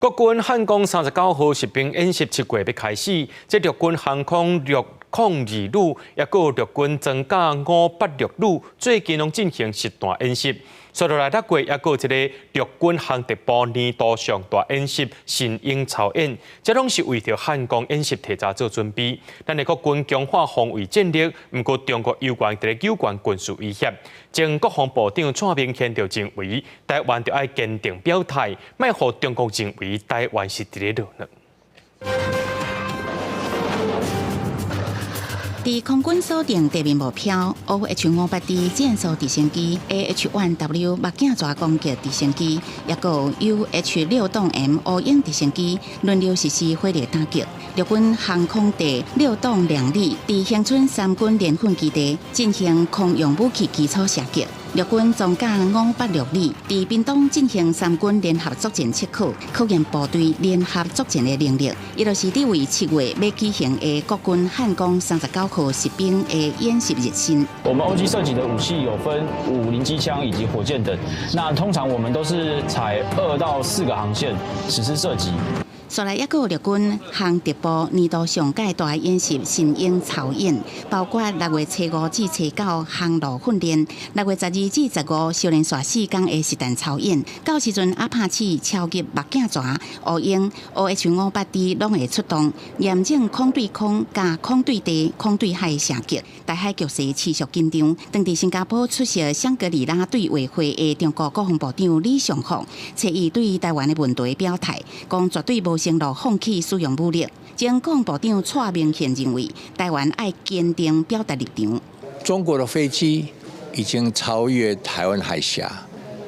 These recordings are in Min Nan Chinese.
國軍漢光39號實兵演習7月欲開始，這陸軍航空602旅，抑閣陸軍裝甲586旅，最近攏進行實彈演習。紲落來6月，抑閣這个陸軍航特部年度上大演習神鷹操演，這攏是為著漢光演習提早做準備。咱的國軍強化防衛戰力，毋過中國猶原佇咧糾懸軍事威脅。前國防部長蔡明憲就認為，台灣著愛堅定表態，莫予中國認為台灣是佇咧落軟。佇空軍鎖定地面目標，OH-58D 戰術直升機、AH-1W 目鏡蛇攻擊直升機，抑閣 UH-6M 烏鷹直升機輪流實施火力打擊。陸軍航空第6-2旅佇恆春三軍聯訓基地進行空用武器基礎射擊。陸軍裝甲586旅佇屏東進行三軍聯合作戰測考，考驗部隊聯合作戰的能力。伊就是佇為7月欲舉行的國軍漢光39號實兵的演習熱身。我們歐擊射擊的武器有分5.0機槍以及火箭等，那通常我們都是採2到4個航線實施射擊。紲來抑閣有陸軍航特部年度上蓋大演習神鷹操演，包括6月初5至初9航路訓練，6月12至15小連續4工的實彈操演。到時陣阿帕契超級目鏡蛇、烏鷹、OH-58D 攏會出動，驗證空對空佮空對地、空對海射擊。台海局勢持續緊張，當佇新加坡出席香格里拉對話會的中國國防部長李尚福，初一對台灣的問題表態，講絕對無承諾放棄使用武力。前國防部長蔡明憲認為，台灣愛堅定表達立場。中國的飛機已經超越台灣海峽，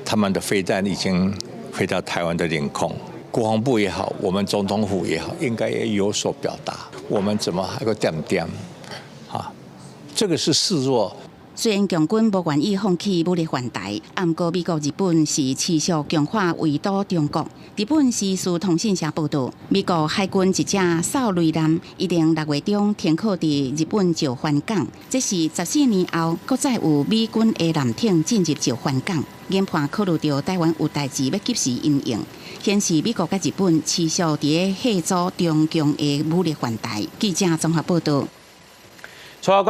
他們的飛彈已經飛到台灣的領空。國防部也好，我們總統府也好，應該也有所表達。我們怎麼還閣恬恬？啊，這個是示弱。雖然共軍無願意放棄武力犯台，毋過美國、日本是持續強化圍堵中國。日本時事通信社報道，美國海軍一隻掃雷艦一定6月中停靠佇日本石垣港，這是14年後，閣再有美軍的艦艇進入石垣港。研判考慮著台灣有代誌欲及時因應，顯示美國佮日本持續佇咧嚇阻中共的武力犯台。記者綜合報道。